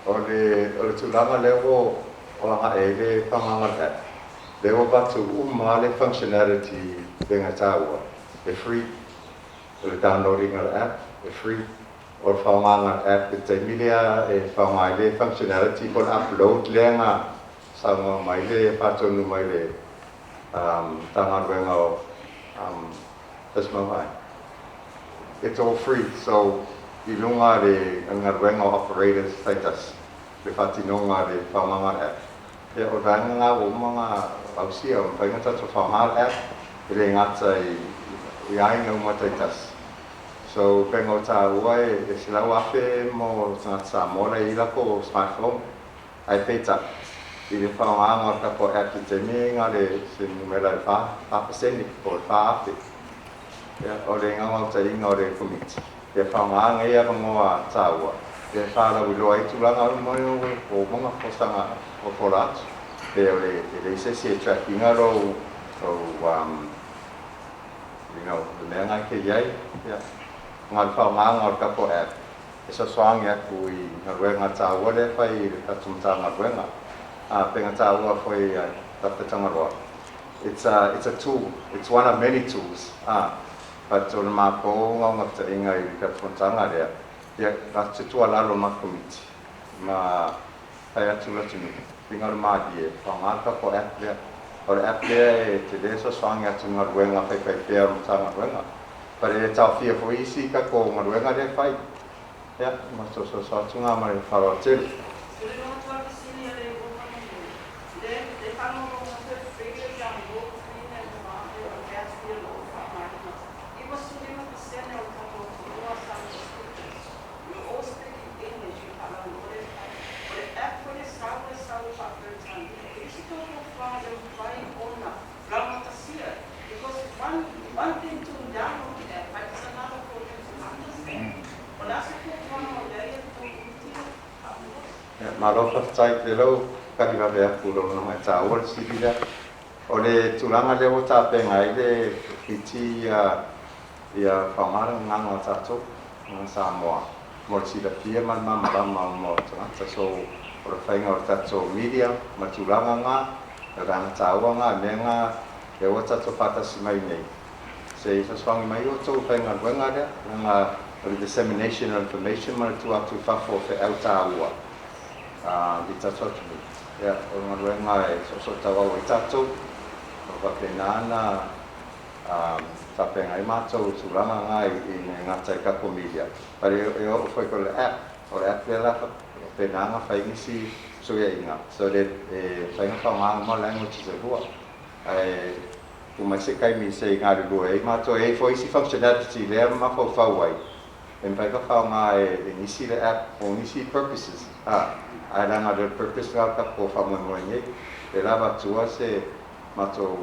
O le o le tulaga lea ua ua agai ai le faaaogaga o le app, lea ua avatu uma lava le functionality pei ona taua, e free. O le download ina o le app, e free. O le faaaogaga o le app i le taimi lea e faaaoga ai le functionality po o le upload lea na saunoa mai le faatonu mai le Matagaluega o Tasmawai. It's all free. So, i luga le galuega o operators taitasi, le faatinoga le faaaogaga o le app. Ia, o le vaega lena ua uma ona ausia, ua mafai ona tatou faaaoga le app, e le gata i aiga uma taitasi. So, pei ona ou taua e 100,000 mo tagata Samoa la e i ai latou smartphone. Ae peitai, i le faaaogaga o le tatou app i le taimi e na o le se numera e 4% po o le 4,000. Ia, o le naunautaiga o le Komiti, ia faaaoga nei avanoa taua e faalauiloa ai tulaga uma ua uma ona folasaga fofola atu. Pe o le e leai se isi e track ina lou you know, le mea lena e te i ai. Ia, na o le faaaogaga o le tatou app e fesoasoani atu i galuega taua lea e fai i le tatou Matagaluega. A pei ona taua foi e Dr. Tagaloa, it's a tool, it's one of many tools. But o le matou naunautaiga i le tatou fonotaga lea, ia avatu se tuualalo ma Komiti ma fai atu le atunuu, finagalo malie, faaaoga le tatou app lea. O le app lea e tele fesoasoani atu i galuega faifaipea o le Matagaluega. But e le taofia foi isi tatou galuega lea e fai. Ia, ma sososo atu ngā ma le faaaloalo tele. O le matua fesili a le le le faalogologo atu e free le download, free le mafe o le asia lo o faaaogaina. 95% o le tatou atunuu are speakers. We all speak in English i faalauiloa le fai. O le app foi le sau e sau faa-Peretania. E isi fuafuaga e mafai ona laugatasia because one thing to download the app, but it's another for them to understand. O le a se fuafuaga o i ai e le tou komiti faamolemole? Ia, malo faafetai i lau tali vave atu i lou ona e taua le fesili lea. O le tulaga lea ua tapena ai le Komiti ia faaaoga le gagana o tatou ma Samoa mo le silafia ma le malamalama mo tagata. So, o le faiga o le tatou media ma tulaga na, o le vaega taua na, mea na lea ua tatou faatasi mai nei. Se i fesoasoani mai outou i faigaluega lea, leaga o le dissemination of information ma le tuu atu i fafo o feau taua i tatou atunuu. Ia, o le galuega e soosoo ai tatou. O faapena na tapena ai matou tulaga na i le gata i tatou media. But e oo foi ko le app, o le app lea la faapena na fai nisi fesuiaiga so that e mafai ona faaaoga uma languages e lua. Ae tuu mai se taimi se i galulue ai matou, e i ai foi isi functionality lea mafaufau ai, e mafai ona faaaoga e nisi le app mo nisi purposes. Ae leaga o le purpose la o le tatou faamoemoe nei, e lava atua se matou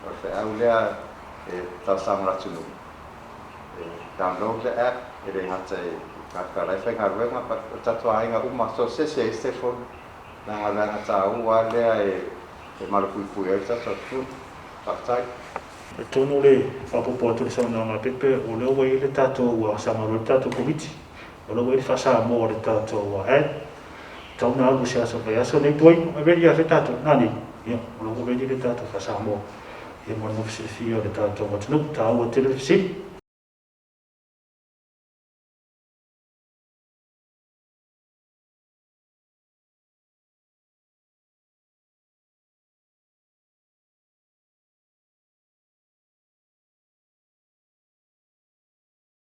o le feau lea e talosaga le atunuu. E download le app, e le gata i tagata la e faigaluega, but o tatou aiga uma, so se ese ai se telefoni, leaga o le vaega taua lava lea e malupuipui ai le tatou atunuu. Faafetai. Atonu le faaopoopo atu i le saunoaga a Pepe, o lea ua i ai le tatou saga le tatou Komiti, o lea ua i ai le faa-Samoa o le tatou ad, tau na alu se aso vaiaso nei tuai, e ready lava foi tatou, nani, ia, o lea ua ready le tatou faa-Samoa, ia mo le silafia o le tatou atunuu, taua tele le fesili.